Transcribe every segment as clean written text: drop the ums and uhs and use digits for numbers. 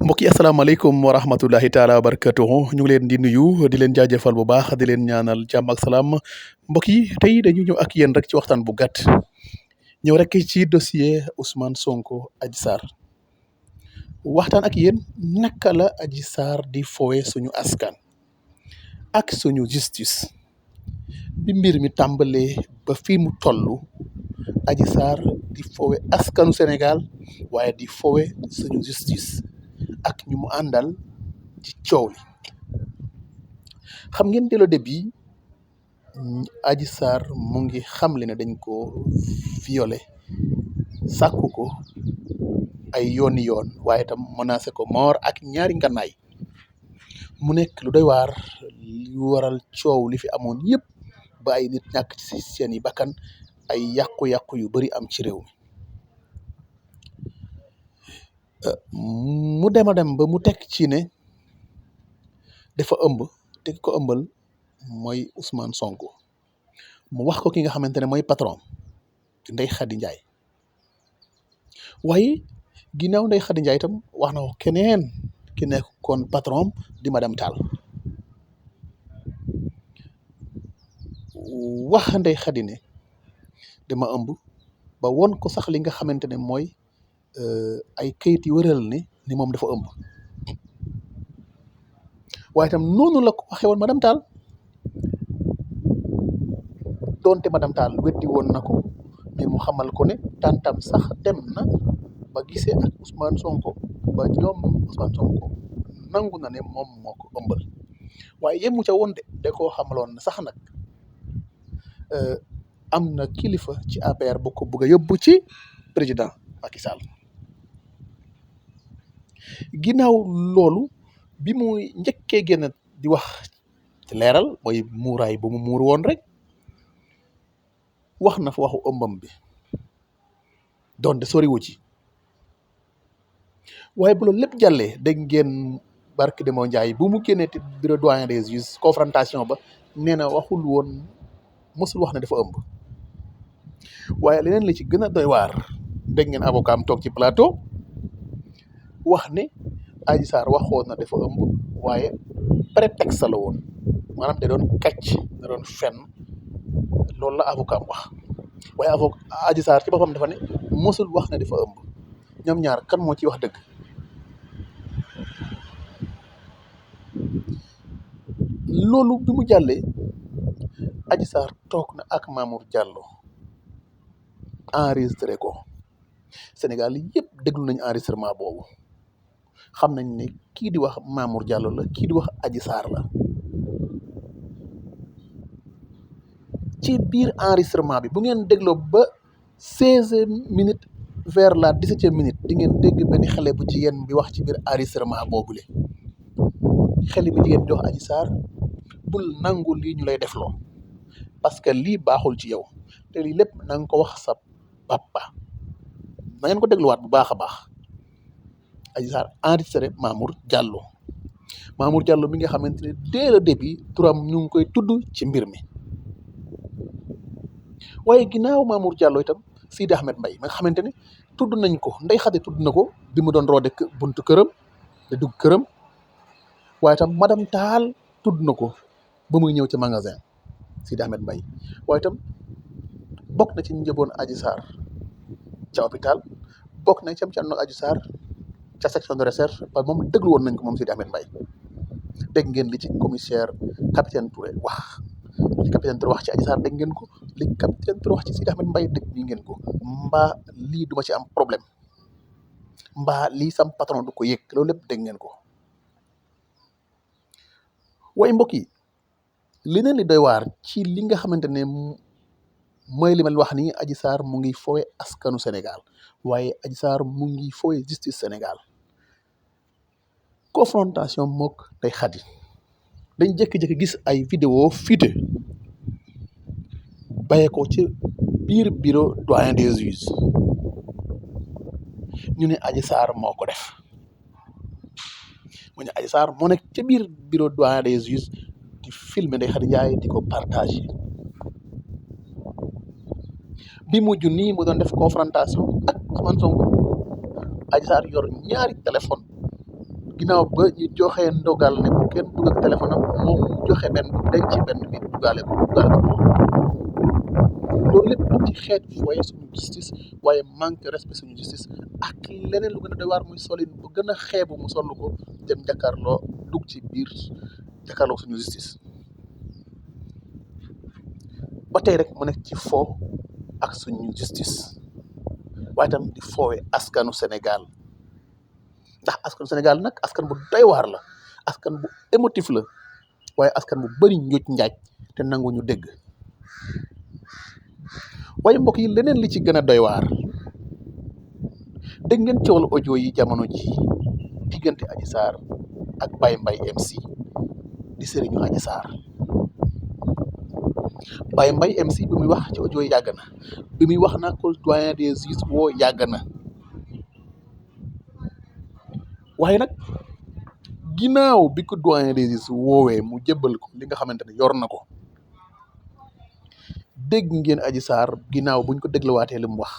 mbokk yi asalaamaaleykum wa rahmatullahi taala wa barakatuhu ñu ngi leen di nuyu di leen jaajëfal bu baax di leen ñaanal jàmm ak salaam mbokk yi tey dañu ñëw ak yéen rek ci waxtaan bu gàtt ñëw rek ci dossier Ousmane Sonko Adji Sarr waxtaan ak yéen naka la Adji Sarr di fowe suñu askan ak suñu justice bi mbir mi tàmbalee ba fii mu toll Adji Sarr di fowe askanu Sénégal waaye di fowe suñu justice ak ñu mu àndal ci coow li xam ngeen dès le début Adji Sarr mu ngi xamle ne dañ ko violé sàkku ko ay yooni yoon waaye tam menacé ko mort ak ñaari ngànnaay mu nekk lu doy waar lu waral coow li fi amoon yëpp ba ay nit ñàkk ci seen i bakkan ay yàqu-yàqu yu bari am ci réew mi mu dem a dem ba mu teg ci ne dafa ëmb te ki ko ëmbal mooy Ousmane Sonko mu wax ko ki nga xamante ne mooy patron Ndeye Khady Ndiaye waaye ginnaaw Ndeye Khady Ndiaye itam wax na ko keneen ki nekkoon patron di madame Tall wax Ndeye Khady ne dama ëmb ba won ko sax li nga xamante ne mooy ay kayit yu wëral ni moom dafa ëmb waaye itam noonu la ko waxee woon madame Tall doonte madame Tall weddi woon na ko mais mu xamal ko ne tantam sax dem na ba gisee ak Ousmane Sonko ba ñoom Ousmane Sonko nangu na ne moom moo ko ëmbal waaye yemu ca woon de da koo xamaloon na sax nag am na kilifa ci APR bu ko bëgg a yóbbu ci président Macky Sall ginnaaw loolu bi mu njëkkee génn di wax ci leeral mooy muuraay bu mu muur woon rek wax na fa waxu ëmbam bi donte soriwu ci waaye bu loolu lépp jàllee dégg ngeen barke Demba Ndiaye bu mu génnee te bureau doyen des juges confrontation ba nee na waxul woon mosul wax ne dafa ëmb waaye leneen li ci gën a doy waar dégg ngeen avocat am toog ci plateau wax ne Adji Sarr waxoon na dafa ëmb waaye prétexte la woon maanaam da doon kàcc da doon fen loolu la avocat am wax waaye Adji Sarr ci boppam dafa ne mosul wax ne dafa ëmb ñoom ñaar kan moo ciy wax dëgg loolu bi mu jàllee Adji Sarr toog na ak Mamour Diallo enregistré ko Sénégal yëpp déglu nañu enregistrement boobu xam nañ ne kii di wax Mamour Diallo la kii di wax Adji Sarr la ci biir enregistrement bi bu ngeen dégloo ba 16 minutes vers la 17e minute di ngeen dégg benn xale bu jigéen bi wax ci biir enregistrement boobule xale bu jigéen di wax Adji Sarr bul nangu lii ñu lay defloo parce que lii baaxul ci yow te lii lépp na nga ko wax sa papa na ngeen ko dégluwaat bu baax a baax Adji Sarr enregistré Mamour Diallo mi nga xamante ne dès le début turam ñu ngi koy tudd ci mbir mi waaye ginnaaw Mamour Diallo itam Sidi Ahmed Mbaye mi nga xamante ne tudd nañ ko Ndeye Khady tudd na ko bi mu doon roode buntu këram da dugg këram waaye itam madame Tall tudd na ko ba muy ñëw ci magasin Sidi Ahmed Mbaye waaye itam bokk na ci njëboon Adji Sarr ca hôpital bokk na ci am Adji Sarr ca section de recherche parce que moom déglu woon nañ ko moom Sidi Ahmed Mbaye dégg ngeen li ci commissaire capitaine Touré wax li capitaine Touré wax ci Adji Sarr dégg ngeen ko li capitaine Touré wax ci Sidi Ahmed Mbaye dégg ngeen ko mbaa lii duma ci am problème mbaa lii sam patron du ko yëg loolu lépp dégg ngeen ko waaye mbokk yi leneen li doy waar ci li nga xamante ne mooy li ma wax ni Adji Sarr mu ngi foowe askanu Sénégal waaye Adji Sarr mu ngi foowe justice Sénégal confrontation mook Ndeye Khady dañ jékki-jékki gis ay vidéo fuité bàyyee ko ci biir bureau doyen des juges ñu ne Adji Sarr moo ko def mu ne Adji Sarr moo nekk ci biir bureau doyen des juges di filmer Ndeye Khady Ndiaye di ko partager bi mujj nii mu doon def confrontation ak Ousmane Sonko Adji Sarr yor ñaari téléphone ginnaaw ba ñu joxe ndogal ne bu kenn dugg ak téléphone am moom mu joxe benn denc benn bi duggaale ko loolu lépp ci xeet fooye suñu justice waaye manque respect suñu justice ak leneen lu gën a doy waar muy solin bu gën a xeebu mu sollu ko dem jàkkaarloo dugg ci biir jàkkaarloo suñu justice ba tey rek mu nekk ci foo ak suñu justice waaye tam di foowe askanu Sénégal ndax askanu Sénégal nag askan bu doy waar la askan bu émotif la waaye askan bu bari njuuj njaaj te nanguñu dégg waaye mbokk yi leneen li ci gën a doy waar dégg ngeen coowal audio yi jamono ji diggante Adji Sarr ak Baye Mbaye MC di sëriñu Adji Sarr Baye Mbaye MC bi muy wax ci audio yi yàgg na bi muy wax naa ko doyen des juges woo yàgg na waaye nag ginnaaw bi ko doyen des juges woowee mu jébbal ko li nga xamante ne yor na ko dégg ngeen Adji Sarr ginnaaw buñ ko dégluwaatee li mu wax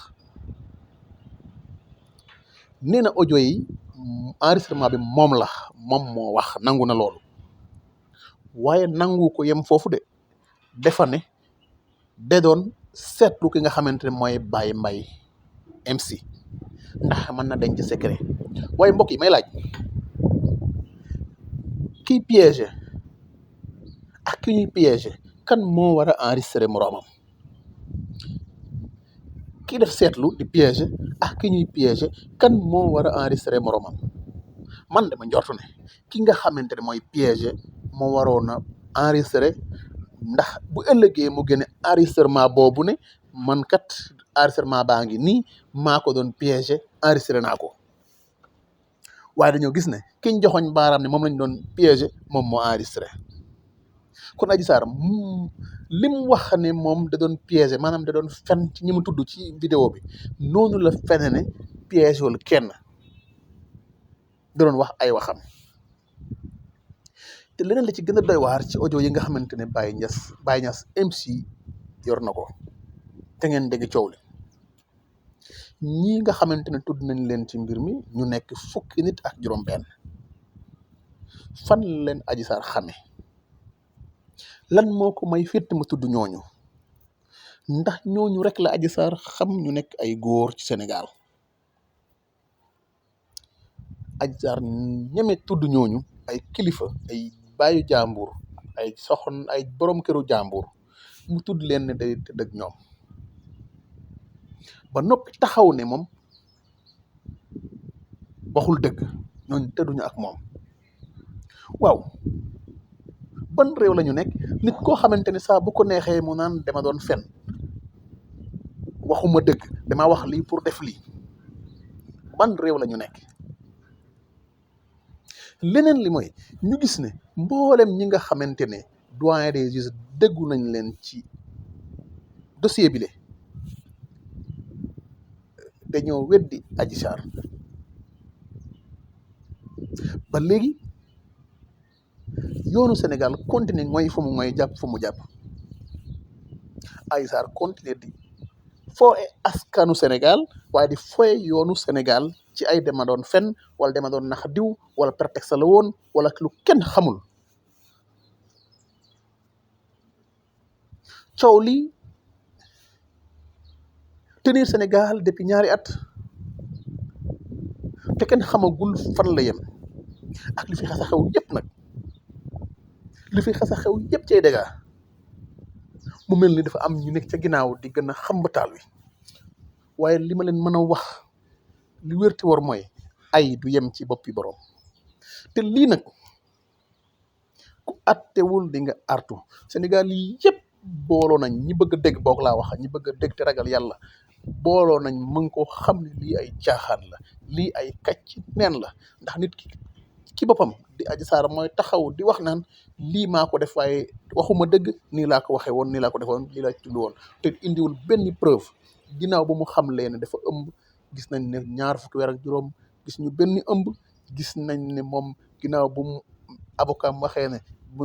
nee na audio yi enregistrement bi moom moo wax nangu na loolu waaye nangu ko yem foofu de defa ne de doon seetlu ki nga xamante ne mooy Baye Mbaye MC ndax mën na denc secret waaye mbokk yi may laaj kiy piégé ak ki ñuy piégé kan moo war a enregistré moroomam ki def seetlu di piégé ak ki ñuy piégé kan moo war a enregistré moroomam man dama njortu ne ki nga xamante ne mooy piégé moo waroon a enregistré ndax bu ëllëgee mu génne enregistrement boobu ne man kat enregistrement baa ngi nii maa ko doon piégé enregistré naa ko waaye dañoo gis ne kiñ joxoñ baaraam ne moom lañ doon piégé moom moo enregistré kon Adji Sarr li mu wax ne moom da doon piégé maanaam da doon fen ci ñi mu tudd ci vidéo bi noonu la fene ne piégé wul kenn da doon wax ay waxam te leneen la ci gën a doy waar ci audio yi nga xamante ne Baye Niass MC yor na ko te ngeen dégg coow li ñii nga xamante ne tudd nañ leen ci mbir mi ñu nekk fukki nit ak juróom-benn fan leen Adji Sarr xame lan moo ko may fitt mu tudd ñooñu ndax ñooñu rek la Adji Sarr xam ñu nekk ay góor ci Sénégal Adji Sarr ñeme tudd ñooñu ay kilifa ay baayu jàmbur ay ay borom këru jàmbur mu tudd leen ne day tëdd ak ñoom ba noppi taxaw ne moom waxul dëgg ñooñu tëdduñu ak moom waaw ban réew la ñu nekk nit koo xamante ne saa bu ko neexee mu naan dama doon fen waxuma dëgg dama wax lii pour def lii ban réew la ñu nekk leneen li mooy ñu gis ne mboolem ñi nga xamante ne doyen des juges déggu nañ leen ci dossier bi le dañoo weddi Adji Sarr ba léegi yoonu Sénégal continuer mooy fu mu mooy jàpp fu mu jàpp Adji Sarr continuer di foo askanu Sénégal waaye di fooy yoonu Sénégal ci ay dema doon fen wala dema doon nax diw wala prétexte la woon wala lu kenn xamul coow li tenir Sénégal depuis ñaari at te kenn xamagul fan la yem ak li fi xasa xew yëpp nag li fi xasa xew yëpp cay dégâts mu mel ni dafa am ñu nekk ca ginnaaw di gën a xambataal wi waaye li ma leen mën a wax li wérti war mooy ay du yem ci boppi borom te lii nag ku attewul di nga artu Sénégal yi yëpp booloo nañ ñi bëgg a dégg boog laa wax ñi bëgg a dégg te ragal yàlla booloo nañ mën koo xam ne lii ay caaxaan la lii ay kàcc neen la ndax nit ki boppam di Adji Sarr mooy taxaw di wax naan lii maa ko def waaye waxuma dëgg nii laa ko waxee woon nii laa ko defoon lii laa tudd woon te indiwul benn preuve ginnaaw ba mu xam leen dafa ëmb gis nañ ne 2 fukki weer ak juróom gis ñu benn ëmb gis nañ ne moom ginnaaw bu mu avocat am waxee ne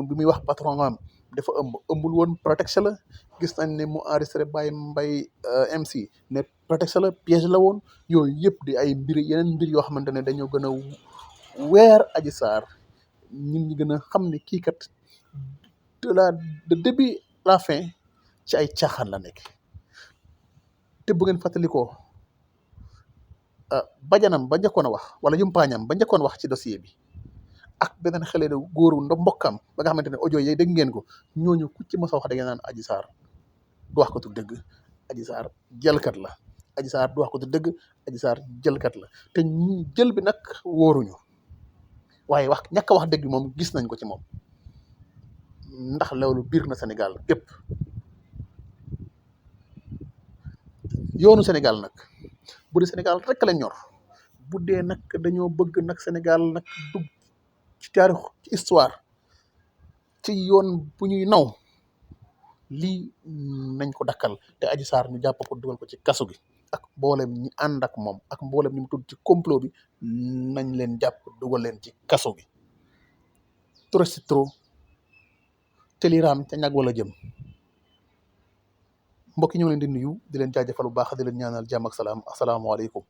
bi muy wax patron am dafa ëmbul woon prétexte la gis nañ ne mu enregistré Baye Mbaye MC ne prétexte la piège la woon yooyu yëpp di ay mbir yeneen mbir yoo xamante ne dañoo gën a weer Adji Sarr ñun ñi gën a xam ne kii kat de début la fin ci ay caaxaan la nekk. te bu ngeen fàttalikoo bajanam ba njëkkoon a wax wala yumpaañam ba njëkkoon wax ci dossier bi ak beneen xale ne góoru mbokkam ba nga xamante ne audio yi dégg ngeen ko ñooñu ku ci mos a wax da ngeen naan Adji Sarr du wax ko tu dëgg. Adji Sarr jëlkat la. Adji Sarr du wax ko tu dëgg. Adji Sarr jëlkat la te jël bi nag wóoruñu waaye wax ñàkk a wax dëgg moom gis nañ ko ci moom ndax loolu biir na Sénégal gépp. yoonu Sénégal nag bu dee Sénégal rek la ñor bu dee nag dañoo bëgg nag Sénégal nag dugg ci taarix ci histoire ci yoon bu ñuy naw lii nañ ko dakkal te Adji Sarr ñu jàpp ko dugal ko ci kaso gi ak mboolem ñi ànd ak moom ak mboolem ñi mu tudd ci complot bi nañ leen jàpp dugal leen ci kaso gi. trop c'est trop te li raam ca ñag wala jëm. mbokk yi ñoo leen di nuyu di leen jaajëfal bu baax di leen ñaanal jàmm ak salaam asalaamaaleykum.